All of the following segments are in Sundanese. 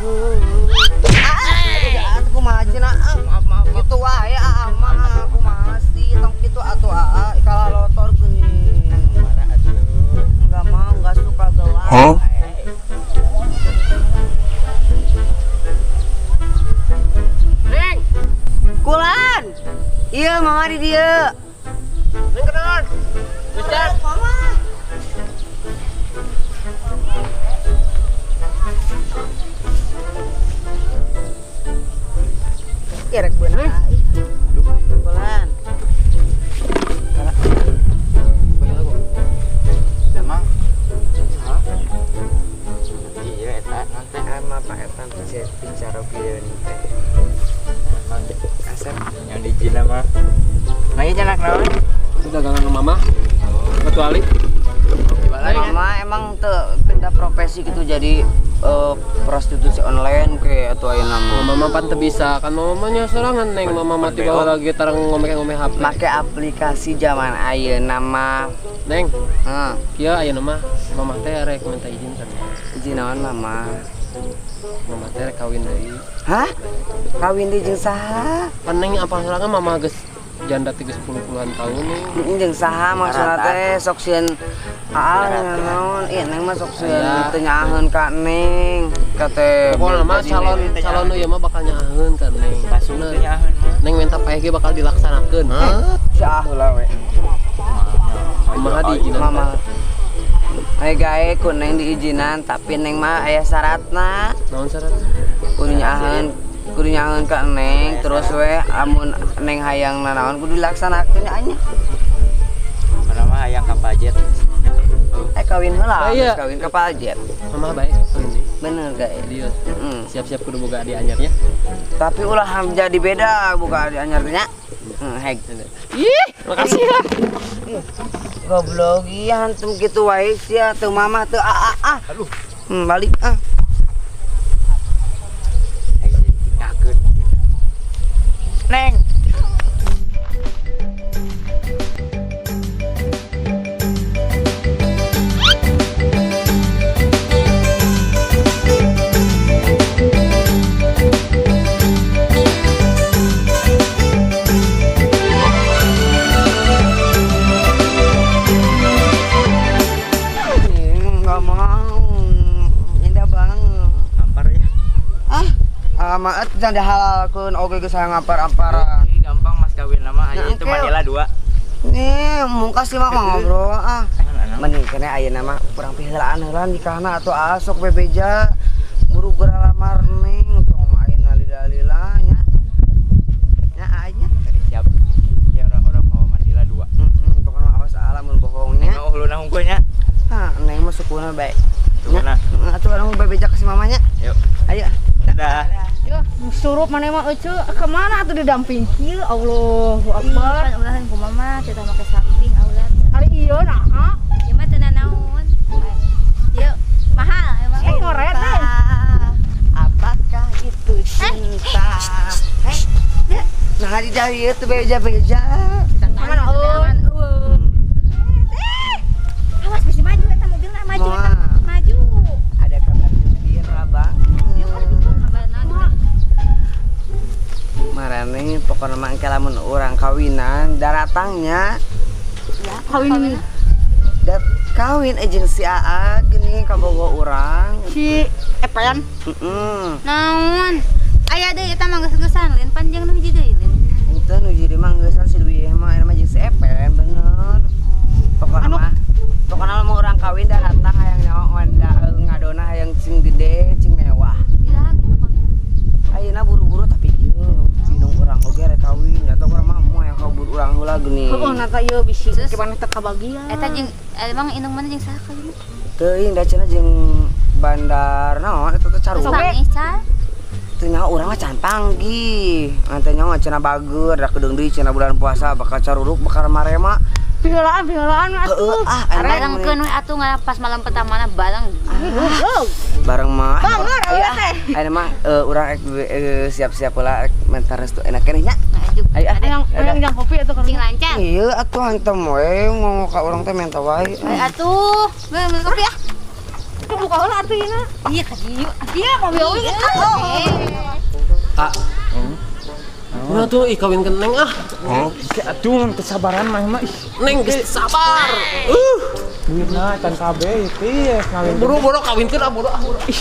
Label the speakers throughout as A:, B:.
A: Ah, kumaha cenah? Ah,
B: Maaf, maaf.
A: Gitu wae ah mah kumaha sih tong kitu atuh aa kalalotor geuning.
B: Marah atuh.
A: Enggak mau, enggak suka gelap.
C: Huh?
B: Neng,
A: Kulan. Iya, mama di dieu.
B: Neng kenalan. Ustaz.
A: Mama. Kerek beunang. Kulan.
B: Banyak lagu. Damang. Iya eta nanti
A: Ama Pak Etan bicara kieu teh. Asep
B: yang diizin mah. Nah, iya janak naon?
D: Itu dagangan ke mama. Kecuali
A: Mama emang teu pindah profesi gitu jadi prostitusi online ke atau aya nama.
D: mama pan teu bisa kan mama mah nya sorangan neng mama mah tiba lagi tarang ngomeh-ngomeh HP.
A: Make aplikasi zaman ayeuna mah.
D: Neng,
A: Heeh.
D: kieu ayeuna mah mama teh rek minta izin kan.
A: Izin naon mama?
D: Mama teh rek kawin deui.
A: Hah? Kawin deui jeung saha?
D: Pan neng apa sorangan mama geus janda 30 puluhan tahun nih.
A: Jeung saha maksudna teh sok sieun aa naon ieu neng mah sok sieun
D: Aya.
A: teu nyaaheun ka neng kate
D: Pokokna mah calon calon nu ieu mah bakal nyaaheun kan neng.
B: Pasung teh nyaaheun mah.
D: Neng minta paeh ge bakal dilaksanakeun.
A: Si ah heula we.
D: Kumaha diizinan?
A: Mama. Ayo gae ku neng diizinan tapi neng mah aya syaratna.
D: Naon syaratna?
A: Kudu nyaaheun ka neng terus we amun neng hayang nanaon kudu dilaksanakeun nya anya.
B: Karena mah hayang kapal jet.
A: Kawin heula,
D: Oh, iya.
A: geus kawin kapal jet.
D: Mama baik kawin deui.
A: Bener gae.
D: Serius.
A: Heeh.
D: Siap-siap kudu boga adi anyarnya.
A: Tapi ulah jadi beda buka adi anyar teh nya. Heeh, heg.
D: Ih, makasih ya.
A: Goblok ieu hantum kitu wae sia teu mamah teu ah ah ah.
B: Aduh.
A: Balik ah.
B: Ngakeun. Neng.
A: Enggak mau. Indah banget.
B: Ngampar ya.
A: Ah, maet jangan dihalalkeun oge geus hayang ngampar-amparan.
B: Ini gampang mas kawin nama aja
A: Nah,
B: itu
A: engke.
B: Manila 2.
A: Nih, mungkas sih mah ngobrol ah.
B: Anak.
A: Mending kene ayeuna mah kurang piheulaan heula nikahna atuh asok bebeja. Buru geura lamar neng tong ayeuna lila-lila nya. Nya anya.
B: Siap. Ya orang-orang mau Manila 2.
A: Heeh, pokona awas alamun bohongnya.
B: Neng oh lu nahungkulnya.
A: Hah, neng mah sukuna bae.
B: Sukuna.
A: Heeh, atuh urang bebeja ka si mamanya.
B: Yuk.
A: Ayo.
B: Dadah.
E: Yo, surup mana mah euceu kemana atuh didamping kieu Allahu Akbar.
F: Kan ulahan ku mama teu make samping aulat.
E: Ari ieu nah.
F: Ieu mah teu nanaon. Ieu mahal emang.
E: Ngoret deh.
A: Apakah itu cinta? Hei, nah di jauh itu beja-beja.
E: Mana eueuh.
F: Awas bisa maju eta mobilna maju eta.
A: Moal.
F: Maju.
A: Ada kabar gembira bang.
F: Kabar naon?
A: Marane pokoknya mah engke lamun urang kawinan daratangnya
F: Ya,
E: Kawin
A: dat kawin jeung si AA gini kabogo urang.
E: si Epen.
A: Heeh.
F: Naon? Aya deui eta mah geus-geusan lain panjang nu hiji deui lain.
A: Itu nu jadi mah geusan si Dwi mah eta mah jeung si Epen bener. Pokoknya mah pokoknya lamun urang kawin daratang hayang nyawa ngadona hayang cing gede cing mewah.
F: Bila kitu kawin.
A: Ayeuna buru-buru tapi ieu binung urang oge rek kawin atau urang mah moal yang kabur urang heula geuning.
E: Heeh, nata ieu bisi
F: Terus?
E: gimana teu kabagian.
F: Eta jeung emang indung mana jeung saha kawin?
A: Teuing da cenah jeung bandar naon eta teh caruk.
F: Bang Ical.
A: Teu nyaho urang mah can panggih. Ante nyaho cenah bager da kedeung deui cenah bulan puasa bakal caruruk bakal marema.
E: Piheulaan piheulaan
A: Heueuh
E: atuh.
A: ah
F: Barengkeun we atuh nggak pas malam pertamana bareng.
A: Bareng mah.
E: Banger,
A: Ayo
E: eueuh
A: ah.
E: teh.
A: Ayeuna mah urang rek siap-siap heula rek minta restu enak keneh nya.
F: Nah, juk.
A: Ayo ah.
E: Hayang hayang jang kopi atuh
F: Cing lancar.
A: Iya atuh hantem we ngomong ka urang teh minta wae.
F: Ayo atuh, beli kopi ah.
E: Itu buka heula atuh ieu.
F: Iya ka dieu.
E: Iya, mobil oge.
D: Ah. Udah tuh ih kawinkeun Neng ah.
C: Aduh, kesabaran mah mah.
D: Neng geus sabar.
C: Duitna can kabeh ieu kawin.
D: Buru-buru kawinkeun ah bodoh ah.
C: Ih,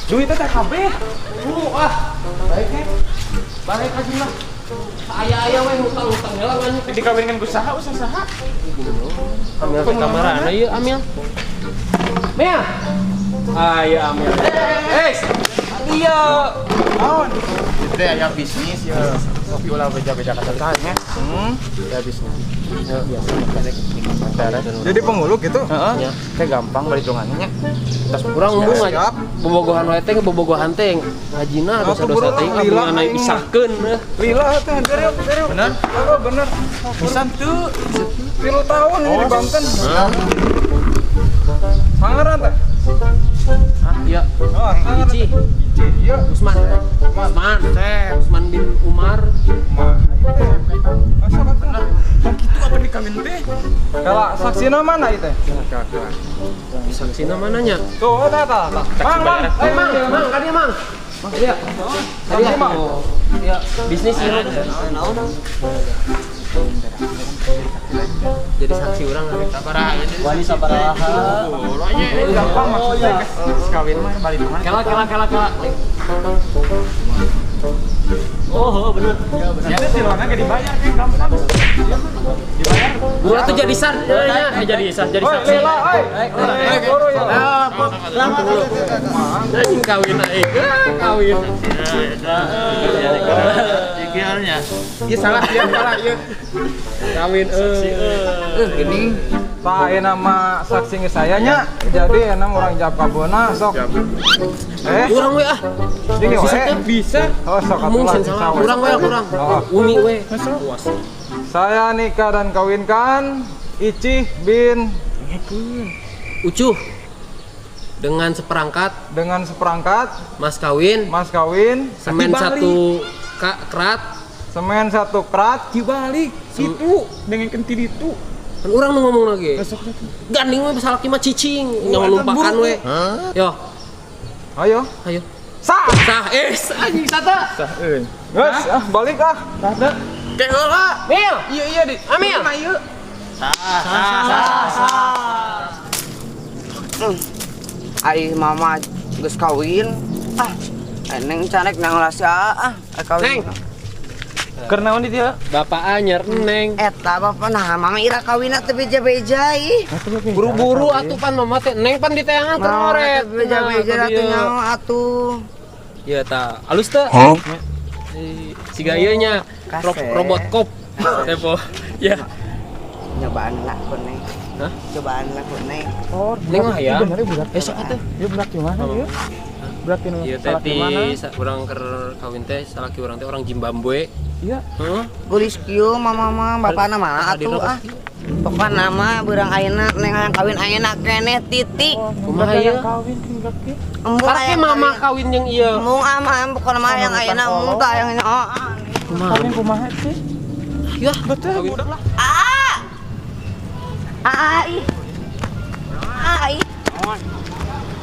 C: duitnya teh kabeh.
D: Buru ah.
C: Baik nih.
D: Baik aja lah. Aya-aya we hutang-hutang heula kan.
C: Dikawinkeun ku saha usah saha?
D: Amil ke kamarana ieu Amil. Mia. Aya Amil. Eh, iya.
C: Naon? Itu aya bisnis ya. Kopi ulah beja-beja kasar nya. Ya bisnis. Ya biasa. Jadi penghulu gitu? Heeh. Kayak gampang perhitungannya.
D: Tas urang embung aja. Bobogohan wae teh bobogohan teh ngajina dosa-dosa teh abungan pisahkeun.
C: Lila teh serius. Bener? Oh, bener. Bisa tuh. 3 tahun ini di Banten. Sangaran teh.
D: Ah, iya.
C: Oh,
D: Ici.
C: Ici, iya.
D: Usman. Usman. Usman bin Umar.
C: Masa bener. Kok gitu apa dikawin teh? Kalau saksina mana itu?
D: Saksina mananya?
C: Tuh, eta eta. Mang, mang,
D: mang, mang, ka dieu mang. Iya.
C: Saksi mang.
D: Iya, bisnis ieu. Jadi saksi urang
B: Sabaraha.
D: Wani sabaraha.
C: Gampang maksudnya kawin mah balik mah.
D: Kela kela kela kela. Oh, bener.
C: Ya, itu silangnya gak dibayar kayak gampang. Dibayar.
D: Gua tuh jadi sar, ya, jadi sar, jadi saksi.
C: Lela, oi. Boro ya.
D: Anjing kawin aing. Kawin.
C: Iya salah, iya salah, iya.
D: Kawin
C: gini. Pak, ayeuna mah saksi geus saya nya. Jadi enak orang jawab kabona sok.
D: Urang we ah.
C: Bisa
D: bisa.
C: Oh, sok atuh.
D: Urang we urang. Uni we.
C: Saya nikah dan kawinkan Icih bin
D: Ucuh dengan seperangkat mas kawin semen satu krat
C: semen satu krat dibalik itu dengan kentir itu
D: kan orang nu ngomong lagi gandeng we salaki mah cicing nyawa lumpakan we yo
C: ayo
D: ayo
C: sah
D: sah anjing sata
C: sah euy geus ah balik ah sah teu
D: kayak heula Mil
C: iya iya di
D: Amil
C: ieu
B: sah sah sah.
A: Ai mama geus kawin ah neng canek nang las ah kawin.
D: Neng.
C: Keur naon di dieu?
D: Bapak anyar neng.
A: Eta bapak nah mama ira kawinna teu beja-beja ih.
D: Buru-buru atuh pan mama teh neng pan diteangan keur ngoret.
A: Beja-beja atuh nyawa atuh.
D: Ieu tah alus teu? Siga ieu nya robot cop. Tepo. Ya.
A: Nyobaan lah ku neng.
D: Hah?
A: Cobaan lah ku neng.
C: Oh,
D: neng mah ya.
C: Bener budak.
D: Besok atuh.
C: Ieu budak di mana ieu? Budak di
D: Ieu teh di urang keur kawin teh salaki urang teh orang Zimbabwe.
C: Iya.
D: Heeh.
A: Geulis kieu mama mah bapana mah atuh ah. Pokona mah beurang ayeuna neng hayang kawin ayeuna keneh titik.
D: Kumaha ieu?
C: Kawin tinggal ke.
D: Karek mama kawin jeung ieu.
A: Embung ah pokona mah hayang ayeuna embung tah hayang oh.
C: Kawin kumaha sih?
D: Ya,
C: betul budak lah.
A: Ah. Ah ih. Ah ih.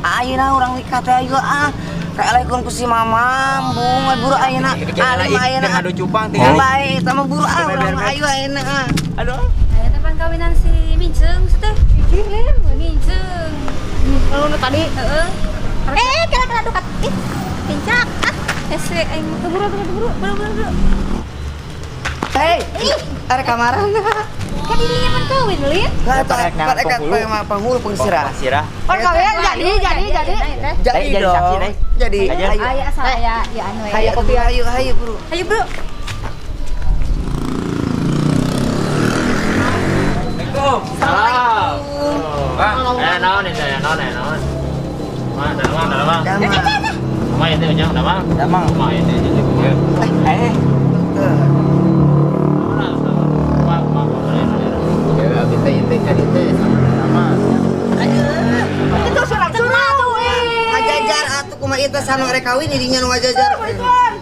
A: Ayeuna urang nikah teh ayo ah. Kaelekeun ku si mama, embung buru ayeuna. Ayeuna
B: adu cupang tinggal.
A: Bae eta mah buru ah urang mah ayo ayeuna ah.
B: Aduh.
F: Aya teh pangkawinan si Minceung teh.
E: Icih lin.
F: Minceung.
E: Kalau nu tadi
F: heeh. Kira-kira dukat. Ih, pincak. Ah, hese aing
E: buru buru
F: buru buru.
A: Hei, ada kamaran.
F: Kan dirinya pan kawin, Lin.
A: Kan penghulu pengsirah.
B: Sirah.
E: Pan kawin jadi.
A: Jadi dong. Jadi.
F: Ayo asal aya ya anu ya.
A: Ayo kopi ayo ayo bro.
F: Ayo bro.
D: Assalamualaikum. Salam.
B: Naon eta ya, naon naon. Mana mana mana. Kumaha ieu ujang damang?
A: Damang.
B: Kumaha ieu jadi kumaha?
A: Eh.
E: Itu surat-surat tuh.
A: Ngajajar atuh kumaha ieu teh sanu rek kawin didinya nu ngajajar.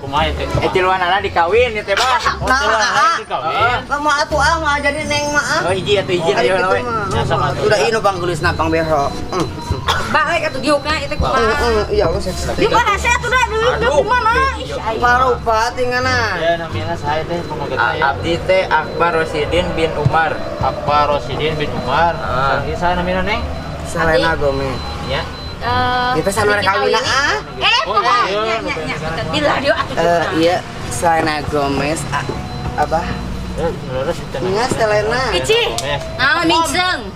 B: Kumaha teh?
G: Eh, tiluanana dikawin ieu teh, Bah.
B: Oh,
A: Nah,
B: tiluan
A: ah.
B: dikawin.
A: Lama atuh ah mah jadi neng mah ah.
G: Oh, hiji atuh, hiji
A: Ari
G: ayo
A: kitu
G: we.
A: mah.
B: Ya, sok atuh.
A: Udah ieu nu panggelisna pangbeho.
E: Balik atuh diukna itu kumaha.
A: Iya, lu seksi.
E: Di mana sih atuh da duit da kumaha? Ih, aing.
A: Marupa tingana.
B: Ya namina saha teh pamagetna ya?
G: Abdi teh Akbar Rosidin bin Umar.
B: Akbar Rosidin bin Umar.
G: Ah.
B: Ieu saha namina, Neng?
A: Selena Gomez.
B: Ya.
A: Kita sama kawin ah.
E: Eh,
B: Oh,
E: kumaha?
B: iya,
E: Nya nya nya. Di radio atuh.
A: Eh, iya, Selena Gomez ah, apa?
B: Eh, lurus itu.
A: Nya Selena.
E: Ici. Nah, mingseung.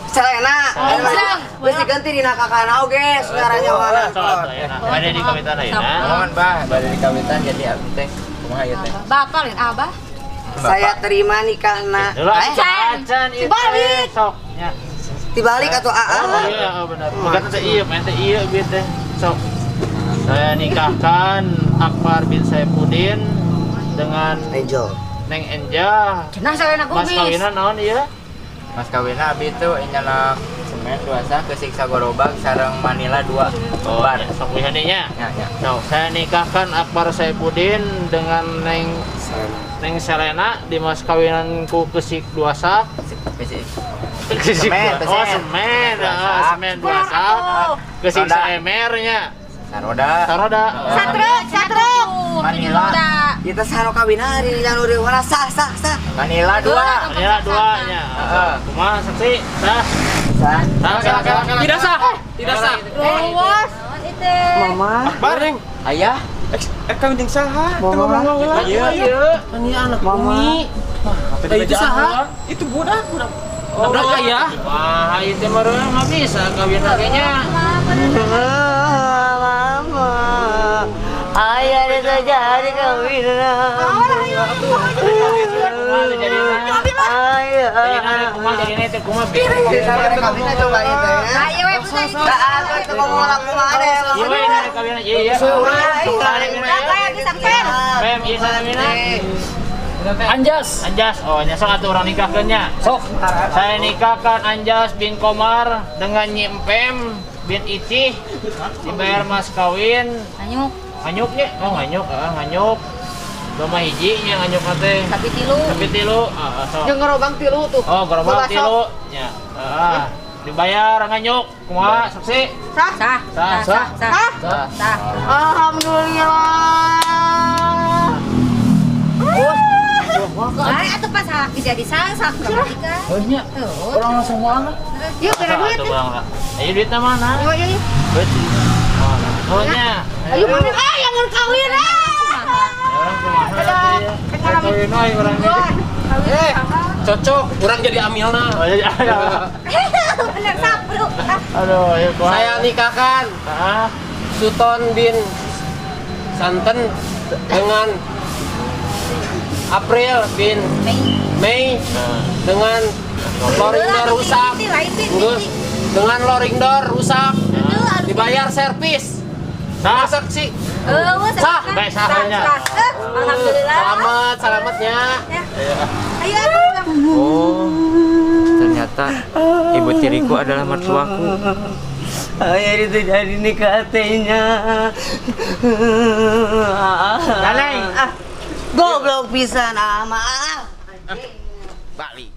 A: Selena.
E: Selena.
A: Geus diganti dina kakana oge, suaranya mana.
B: Bade di kawitan ayeuna.
G: Mohon, Bah, bade dikawitan jadi abdi teh kumaha ieu teh?
F: Bapak lain abah.
A: Saya terima nikahna.
B: Dulu
A: Eh,
B: acan ieu teh.
E: Dibalik.
B: Sok nya.
A: dibalik atuh aa.
B: Oh iya, oh, benar. Bukan teh iya, main teh iya bieu teh. Sok. Saya nikahkan Akbar bin Saifuddin dengan
A: Angel.
B: Neng Enja.
E: Cenah Selena
B: Mas
E: Gomez.
B: kawinan naon ieu?
G: Mas kawinna abdi tuh nyalak semen dua sak kesiksa gorobag sareng Manila dua
B: Oh,
G: bar.
B: ya, sok wihane nya.
G: Ya, ya.
B: Sok, saya nikahkan Akbar Saifuddin dengan Neng
A: Selena.
B: Neng Selena di mas kawinanku kesik dua sak.
G: Kesik.
B: Kesik
G: Semen,
B: dua- Oh,
G: semen.
B: semen,
G: Dua
B: ah,
G: sak.
B: semen dua sak. Kesik
G: Roda.
B: saemernya.
G: Saroda.
B: Saroda.
F: Satruk, satruk.
G: Manila.
A: Kita sano kawin hari anu di mana sah sah sah.
G: Manila dua.
B: Manila dua nya.
G: Heeh.
B: Kumaha saksi? Sah.
A: Sah.
B: Sah, sah, sah.
D: Tidak sah. Tidak sah.
E: Luas.
A: Mama.
C: Bareng.
G: Ayah.
C: Eh, kawin jeung saha? Teu
A: Mama.
C: ngomong heula.
B: Iya, iya.
D: Kan ieu anak
A: Mama.
D: Umi.
C: Apa
D: Eh, itu saha?
C: Itu budak, budak.
D: Budak ayah.
B: Wah, itu mah nggak bisa kawin lagi nya.
A: Mama. Ayah itu jadi kawin.
B: Kumaha teh jadina?
A: Ayah.
B: Jadina kumaha jadina teh kumaha?
A: Kita kawin coba itu ya.
F: Ayo we buta itu.
A: Enggak atuh itu ngomong lah kumaha deh.
B: Iya, we ini kawin iya iya.
F: Kayak bisa pem.
B: Pem, iya sana mina.
D: Anjas.
B: Anjas, oh nya sok atuh urang nikahkeun nya.
D: Sok.
B: Saya nikahkan Anjas bin Komar dengan Nyi Empem bin Icih dibayar mas kawin
F: Anyuk,
B: nganyuk nya, oh nganyuk, ah nganyuk doma hiji nya nganyuk teh
F: tapi tilu.
B: tapi tilu, ah, sok.
E: Jeung gerobak tilu tuh.
B: Oh, gerobak
E: Bawa sok.
B: tilu nya, ah dibayar nganyuk kumaha saksi?
E: Sah.
F: Sah.
B: Sah.
F: Sah. Sah.
E: Sah.
F: Sah.
E: Alhamdulillah.
F: Ay, atuh pas hak jadi sang sak berarti.
B: Oh nya, orang langsung moal.
E: Yuk, kena duit.
B: Atuh bang lah. Ayo duitnya mana?
E: Ayo, ayo, ayo.
B: Duit. Oh, oh nya.
E: Ayo mana? Ah, yang mau kawin ah.
B: Orang kumaha atuh ya? Kawin we urang ge.
D: Eh, cocok. Urang jadi amilna.
B: Oh, jadi ada.
F: Bener sapru.
B: Aduh, ayo kumaha.
D: Saya nikahkan
B: Ah,
D: Suton bin Santen dengan April bin Mei dengan loring door rusak. Terus dengan loring door rusak dibayar servis.
B: Sah.
D: Saksi.
F: Sah.
B: Baik, sahnya.
F: Alhamdulillah.
D: Selamat, selamatnya.
F: Ayo atuh.
G: Oh, ternyata ibu tiriku adalah mertuaku.
A: Ayah itu jadi nikah tehnya.
G: Laleng.
A: Ah, goblok pisan ah maaf.
G: Balik.